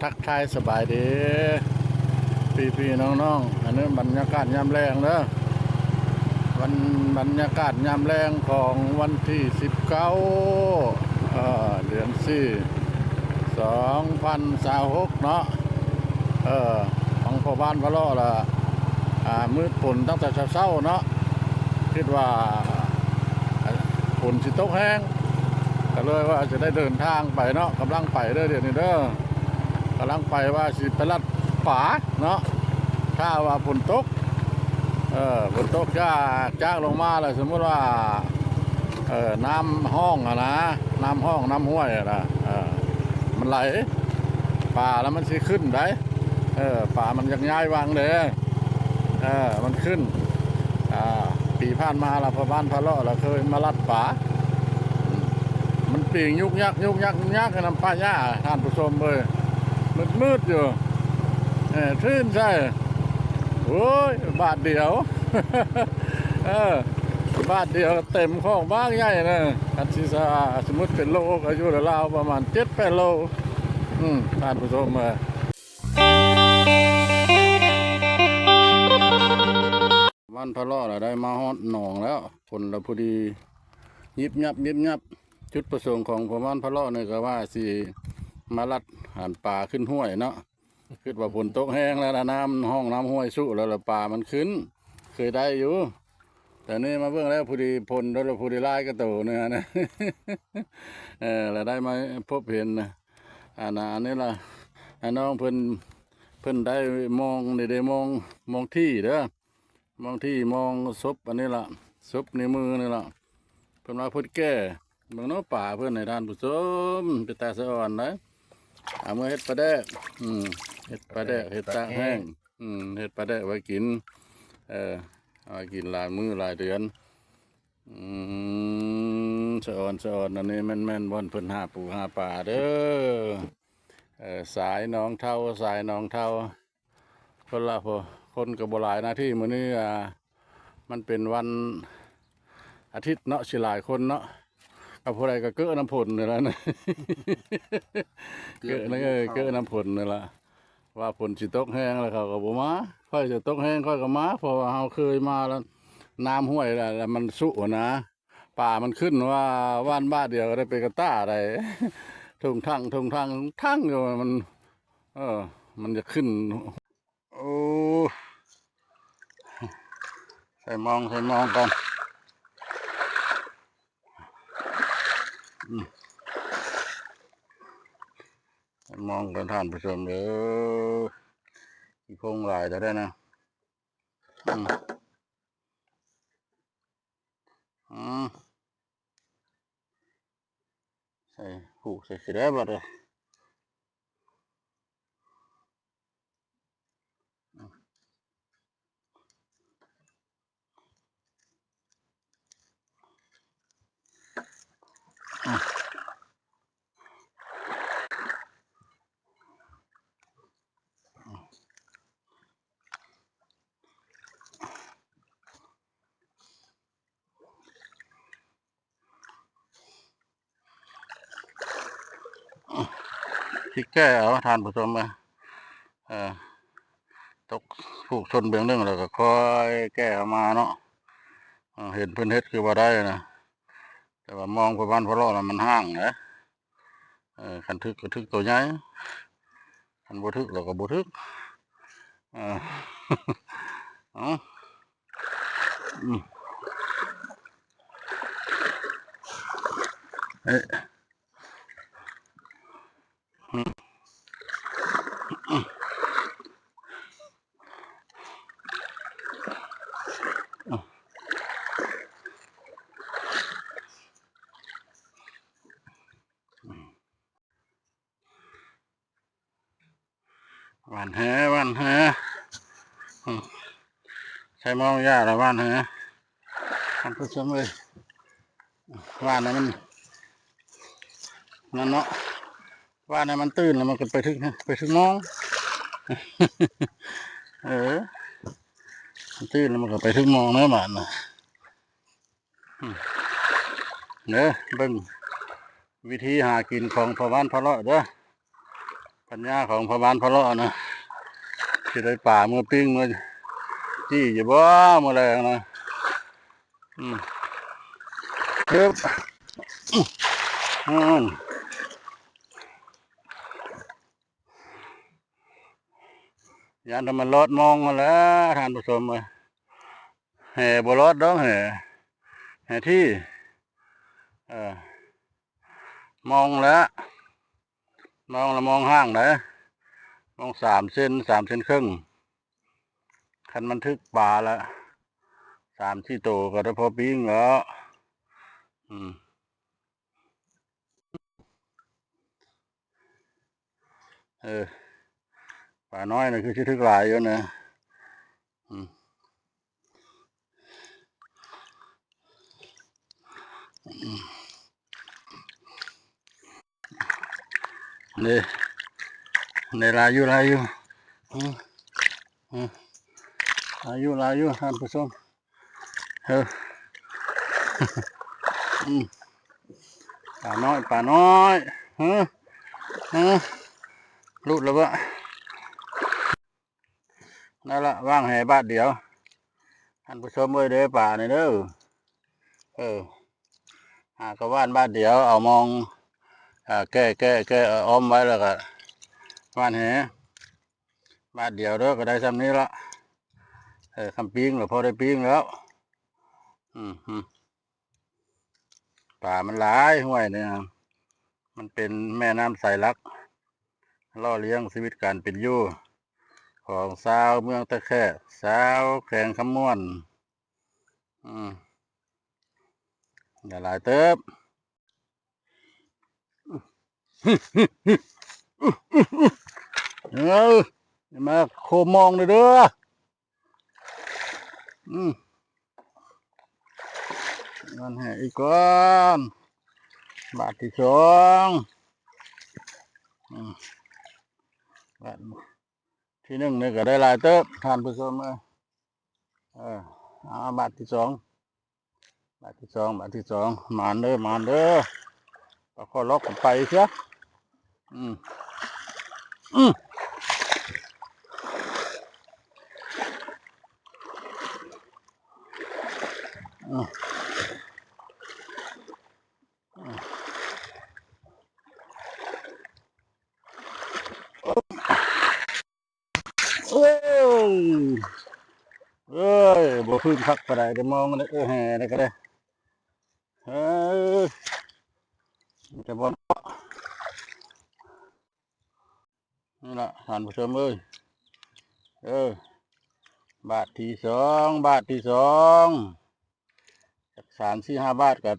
ທັກທາຍສະບາຍດີພີ່ໆນ້ອງໆ ອັນນີ້ບັນຍາກາດຍາມແລງເດີ ວັນ ບັນຍາກາດຍາມແລງຂອງວັນທີສິບເກົ້າ ເອີ ເດືອນສີ່ ສອງພັນຊາວຫົກເນາະ ເອີ ຂອງພໍ່ບ້ານພະເລາະລະ ອ່າ ມືດຝົນຕັ້ງແຕ່ເຊົ້າໆເນາະ ຄິດວ່າຝົນຊິຕົກແຮງ ກໍເລີຍວ່າຈະໄດ້ເດີນທາງໄປເນາະ ກຳລັງໄປເດີ ດຽວນີ້ເດີ ກຳລັງໄປວ່າຊິໄປລັດປາເນາະ ຖ້າວ່າຝົນຕົກ ເອີ ຝົນຕົກຈາກ ຈາກລົງມາແລ້ວ ສົມມຸດວ່າ ເອີ ນ້ຳຮ່ອງຫັ້ນນະ ນ້ຳຮ່ອງ ນ້ຳຫ້ວຍຫັ້ນນະ ເອີ ມັນໄຫຼ ປາລະມັນຊິຂຶ້ນໄດ໋ ເອີ ປາມັນຢາກຍ້າຍວັງເດ້ ເອີ ມັນຂຶ້ນ ອ່າ ປີຜ່ານມາລະ ພໍ່ບ້ານພະເລາະລະເຄີຍມາລັດປາ ມັນປີງຍຸກຍັກ ຍຸກຍັກ ຍຸກຍັກ ນຳປ່າຫຍ້າ ທ່ານຜູ້ຊົມເອີຍ ມືດໆຢູ່ ເອີ ທື້ນໃສ່ ໂອ້ຍ ບາດດຽວ ເອີ ບາດດຽວເຕັມຂອງບາກໃຫຍ່ນະ ຄັນຊິສະ ສົມມຸດເປັນໂລ ກໍຢູ່ລາວໆປະມານເຈັດແປດໂລ ອືມ ທ່ານຜູ້ຊົມເອີຍ ບ້ານພະເລາະລະໄດ້ມາຮອດໜອງແລ້ວ ຝົນລະພໍດີ ຍິບຍັບ ຍິບຍັບ ຈຸດປະສົງຂອງພໍ່ບ້ານພະເລາະນີ້ກໍວ່າຊິມາລັດ ອັນ ປາຂຶ້ນຫ້ວຍເນາະ ຄິດວ່າຝົນຕົກແຮງແລ້ວນະ ນ້ຳຮ່ອງນ້ຳຫ້ວຍຊຸແລ້ວລະປາມັນຂຶ້ນ ເຄີຍໄດ້ຢູ່ ແຕ່ນີ້ມາເບິ່ງແລ້ວພໍດີຝົນແລ້ວລະພໍດີຫຼາຍກະໂຕເນຍນະ ເອີ ລະໄດ້ມາພົບເຫັນ ອັນ ອັນນີ້ລະ ອັນນ້ອງເພິ່ນ ເພິ່ນໄດ້ມອງ ໄດ້ມອງ ມອງທີ່ເດີ ມອງທີ່ ມອງສົບອັນນີ້ລະ ສົບໃນມືນີ້ລະ ເພິ່ນວ່າເພິ່ນແກ່ ເບິ່ງເນາະປາເພິ່ນໃຫ້ທ່ານຜູ້ຊົມ ເປັນຕາສະອອນໄດ໋ ເອົາມາເຮັດປາແດກ ອືມ ເຮັດປາແດກ ເຮັດຕາກແຫ້ງ ອືມ ເຮັດປາແດກໄວ້ກິນ ເອີ ເອົາໄວ້ກິນຫຼາຍມື້ຫຼາຍເດືອນ ອືມ ສະອອນ ສະອອນ ອັນນີ້ແມ່ນ ແມ່ນບ່ອນເພິ່ນຫາປູຫາປາເດີ ເອີ ສາຍໜອງເທົາ ສາຍໜອງເທົາ ຄົນລະ ຄົນກໍບໍ່ຫຼາຍນະ ທີ່ມື້ນີ້ ອ່າ ມັນເປັນວັນອາທິດເນາະ ຊິຫຼາຍຄົນເນາະ ກໍຜູ້ໃດກໍເກີະນຳຝົນນີ້ແຫຼະ ເກີະນຳ ເອີ ເກີະນຳຝົນນີ້ລະ ວ່າຝົນຊິຕົກແຮງແລ້ວເຂົາກໍບໍ່ມາ ຂ້ອຍຊິຕົກແຮງຂ້ອຍກໍມາ ເພາະວ່າເຮົາເຄີຍມາແລ້ວ ນ້ຳຫ້ວຍລະ ລະມັນຊຸນະ ປາມັນຂຶ້ນວ່າຫວ່ານບາດດຽວກໍໄດ້ເປັນກະຕ້າໄດ້ ທຸ່ງທັ່ງ ທຸ່ງທັ່ງ ທຸ່ງທັ່ງຢູ່ ມັນ ເອີ ມັນຈະຂຶ້ນ ໂອ້ ໃສ່ມອງ ໃສ່ມອງກ່ອນ ອືມ ໃສ່ມອງກ່ອນທ່ານຜູ້ຊົມເດີ ຂີ້ຜົ້ງຫຼາຍແທ້ນະ ອືມ ອືມ ໃສ່ ຜູກໃສ່ຊິໄດ້ບັດເດີ ອືມ ອືມ. ຊິແກ້ເອົາທ່ານຜູ້ຊົມເອີຍ ເອີ ຕົກຜູກຊົນເບື້ອງໜຶ່ງ ແລ້ວກໍຄ່ອຍແກ້ເອົາມາເນາະ ເອີ ເຫັນເພິ່ນເຮັດຄືວ່າໄດ້ນະ ແຕ່ວ່າມອງໄປບ້ານພະເລາະນະ ມັນຫ່າງເດ້ ເອີ ຄັນຖືກກໍຖືກໂຕໃຫຍ່ ຄັນບໍ່ຖືກແລ້ວກໍບໍ່ຖືກ ເອີ ເອົາ ອືມ ເອີ ອືມ ອືມ. ຫວ່ານແຫ ຫວ່ານແຫ ອືມ ໃຊ້ມອງຢາລະຫວ່ານແຫ ທ່ານຜູ້ຊົມເອີຍ ຫວ່ານໃຫ້ມັນ ນັ້ນເນາະ ຫວ່ານໃຫ້ມັນຕື່ນ ແລ້ວມັນກໍໄປຖືກ ໄປຖືກມອງ ເອີ ມັນຕື່ນ ແລ້ວມັນກໍໄປຖືກມອງເດີບາດນະ ອືມ ເດີ ເບິ່ງວິທີຫາກິນຂອງພໍ່ບ້ານພະເລາະເດີ ປັນຍາຂອງພໍ່ບ້ານພໍ່ເລາະນະ ຊິໄດ້ປາເມືອປີ້ງເມືອຈີ່ຢູ່ບໍ່ມື້ແລງນະ? ອືມ ເອີບ ອືມ ຢ້ານແຕ່ມັນລອດມອງຫັ້ນແຫຼະທ່ານຜູ້ຊົມເອີຍ. ແຫບໍ່ລອດດອກ ແຫ ແຫທີ່ ເອີ ມອງແຫຼະ ມອງລະມອງຫ່າງໃດ໋ ມອງສາມເຊັນ ສາມເຊັນເຄິ່ງ. ຄັນມັນຖືກປາລະສາມສີ່ໂຕກໍໄດ້ພໍປີ້ງແລ້ວ. ອືມ ເອີ ປານ້ອຍນະ ຄືຊິຖືກຫຼາຍຢູ່ນະ. ອືມ ນີ້ ນີ້ ຫຼາຍຢູ່ ຫຼາຍຢູ່. ອືມ ອືມ ຫຼາຍຢູ່ ຫຼາຍຢູ່ທ່ານຜູ້ຊົມ. ເອີ ອືມ ປານ້ອຍ ປານ້ອຍ. ຮະ ຮະ ຫຼຸດແລ້ວບໍ່? ນັ້ນລະ ວາງແຫບາດດຽວ ທ່ານຜູ້ຊົມເອີຍເດີ ປານີ້ເດີ. ເອີ ຫາກະຫວ່ານບາດດຽວ ເອົາມອງ ເອີ ແກ້ ແກ້ ແກ້ອ້ອມໄວ້ ແລ້ວກະຫວ່ານແຫ ບາດດຽວເດີ ກໍໄດ້ຊ່ຳນີ້ລະ. ເອີ ຄຳປີ້ງລະພໍໄດ້ປີ້ງແລ້ວ. ອືມ ປາມັນຫຼາຍ ຫ້ວຍນີ້ ມັນເປັນແມ່ນ້ຳສາຍຫຼັກ ຫຼໍ່ລ້ຽງຊີວິດການເປັນຢູ່ຂອງຊາວເມືອງຕະແຄ ຊາວແຂວງຄຳມ່ວນ. ອືມ ຫຼາຍເຕີບ. ເອີ ມາໂຄມມອງເດີ. ອືມ ຫວ່ານແຫອີກກ່ອນ ບາດທີສອງ. ອືມ ບາດທີໜຶ່ງນີ້ກໍໄດ້ຫຼາຍເຕີບທ່ານຜູ້ຊົມເອີຍ. ເອີ ເອົາບາດທີສອງ ບາດທີສອງ ບາດທີສອງ. ໝານເດີ ໝານເດີ ປາຄໍລອກໄປເສຍ. ອືມ ອືມ ອືມ ອືມ. ໂອ້ ເອີຍ ບໍ່ພື້ນຄັກປານໃດເດ້ ມອງເດ້ ເອີ ແຫ່ເດ້ກໍໄດ້. ເອີ ມີແຕ່ບ່ອນ ນີ້ລະທ່ານຜູ້ຊົມເອີຍ. ເອີ ບາດທີສອງ ບາດທີສອງ ຈັກສາມສີ່ຫ້າບາດກໍ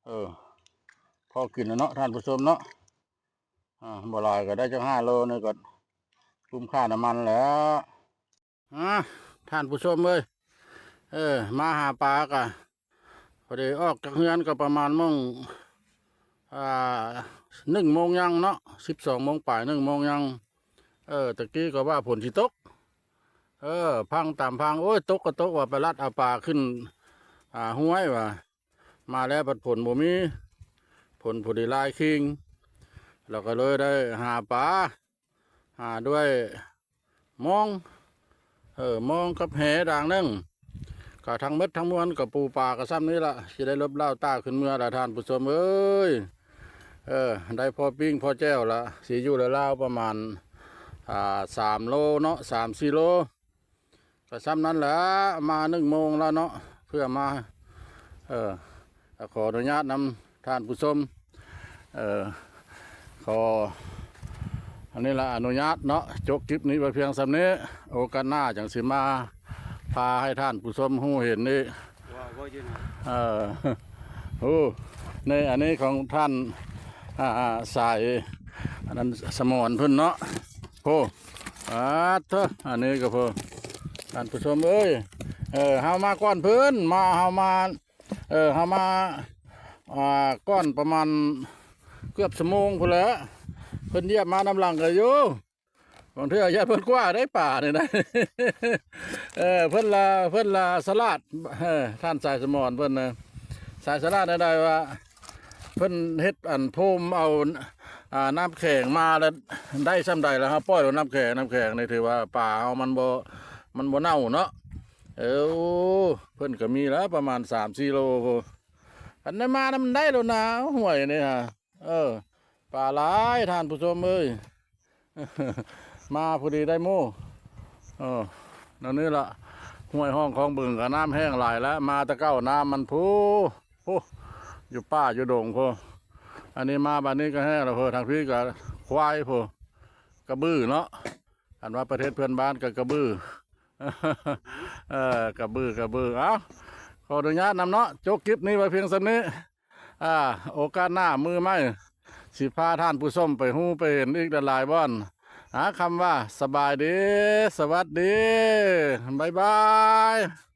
ເອີ ພໍກິນແລ້ວເນາະທ່ານຜູ້ຊົມເນາະ. ອາ ບໍ່ຫຼາຍກໍໄດ້ຈັກຫ້າໂລນີ້ກໍຄຸ້ມຄ່ານ້ຳມັນແລ້ວ. ອາ ທ່ານຜູ້ຊົມເອີຍ ເອີ ມາຫາປາກະ ພໍດີອອກຈາກເຮືອນກໍປະມານໂມງ ອາ ໜຶ່ງໂມງຍັງເນາະ ສິບສອງໂມງປາຍ ໜຶ່ງໂມງຍັງ. ເອີ ຕະກີ້ກໍວ່າຝົນຊິຕົກ ເອີ ຟັງຕາມຟັງ ໂອ້ຍ ຕົກກໍຕົກວ່າ ໄປລັດເອົາປາຂຶ້ນ ອາ ຫ້ວຍວ່າ. ມາແລ້ວພັດຝົນບໍ່ມີ ຝົນພໍດີລາຍຄີງ ລະກໍເລີຍໄດ້ຫາປາ ຫາດ້ວຍມອງ ເອີ ມອງກັບແຫດາງໜຶ່ງ. ກະທັງໝົດທັງມວນກະປູປາກະຊ່ຳນີ້ລະ ຊິໄດ້ລົບລາວຕາຂຶ້ນເມືອລະທ່ານຜູ້ຊົມເອີຍ. ເອີ ໄດ້ພໍປີ້ງພໍແຈ່ວລະ ຊິຢູ່ລາວໆປະມານ ອາ ສາມໂລເນາະ ສາມສີ່ໂລ. ກໍຊ່ຳນັ້ນແຫຼະ ມາໜຶ່ງໂມງແລ້ວເນາະ ເພື່ອມາ ເອີ ຂໍອະນຸຍາດນຳທ່ານຜູ້ຊົມ ເອີ ຂໍອັນນີ້ລະ ອະນຸຍາດເນາະ ຈົບຄລິບນີ້ໄວ້ພຽງສ່ຳນີ້. ໂອກາດໜ້າຈັ່ງຊິມາພາໃຫ້ທ່ານຜູ້ຊົມຮູ້ເຫັນນີ້ ເອີ ໂອ້ ນີ້ ອັນນີ້ຂອງທ່ານ ອາ ສາຍ ອັນນັ້ນ ສະໝອນເພິ່ນເນາະ. ໂອ້ ປາດໂທ້ ອັນນີ້ກໍພໍ ທ່ານຜູ້ຊົມເອີຍ ເອີ ເຮົາມາກ່ອນເພິ່ນ ມາ ເຮົາມາ ເອີ ເຮົາມາ ອາ ກ່ອນປະມານເກືອບຊົ່ວໂມງພຸ້ນແຫຼະ ເພິ່ນຢຽບມານຳຫຼັງກໍຢູ່. ບາງເທື່ອຢ້ານເພິ່ນກວາໄດ້ປານີ້ນະ ເອີ ເພິ່ນລະ ເພິ່ນລະສະຫຼາດ ເອີ ທ່ານສາຍສະໝອນເພິ່ນນະ ສາຍສະຫຼາດແນວໃດວ່າ ເພິ່ນເຮັດອັນໂພມເອົາ ອ່າ ນ້ຳແຂງມາແລ້ວ ໄດ້ຊ່ຳໃດແລ້ວ ເຮົາປ່ອຍລົງນ້ຳແຂງ ນ້ຳແຂງນີ້ຖືວ່າປາເຮົາມັນບໍ່ ມັນບໍ່ເນົ່າເນາະ. ເອີ ເພິ່ນກໍມີແລ້ວປະມານສາມສີ່ໂລພຸ້ນ ຄັນໄດ້ມານຳໄດ້ໂລດນາ ຫ້ວຍນີ້ຫາ. ເອີ ປາຫຼາຍທ່ານຜູ້ຊົມເອີຍ ມາພໍດີໄດ້ໝູ່. ເອີ ແນວນີ້ລະ ຫ້ວຍຮ່ອງຄອງບຶງກໍນ້ຳແຫ້ງຫຼາຍແລ້ວ ມາແຕ່ເກົ່ານ້ຳມັນພຸ້ນ ພຸ້ນ ຢູ່ປ່າຢູ່ດົງພຸ້ນ. ອັນນີ້ມາບາດນີ້ກໍແຫ້ງແລ້ວພຸ້ນ ທາງພີ້ກໍຄວາຍພຸ້ນ ກະບືເນາະ ອັນວ່າປະເທດເພື່ອນບ້ານກໍກະບື ເອີ ກະບື ກະບື. ເອົ້າ ຂໍອະນຸຍາດນຳເນາະ ຈົບຄລິບນີ້ໄວ້ພຽງສ່ຳນີ້. ອ່າ ໂອກາດໜ້າມື້ໃໝ່ ຊິພາທ່ານຜູ້ຊົມໄປຮູ້ໄປເຫັນອີກຫຼາຍໆບ່ອນ. ອ່າ ຄຳວ່າສະບາຍດີ ສະຫວັດດີ ບາຍບາຍ.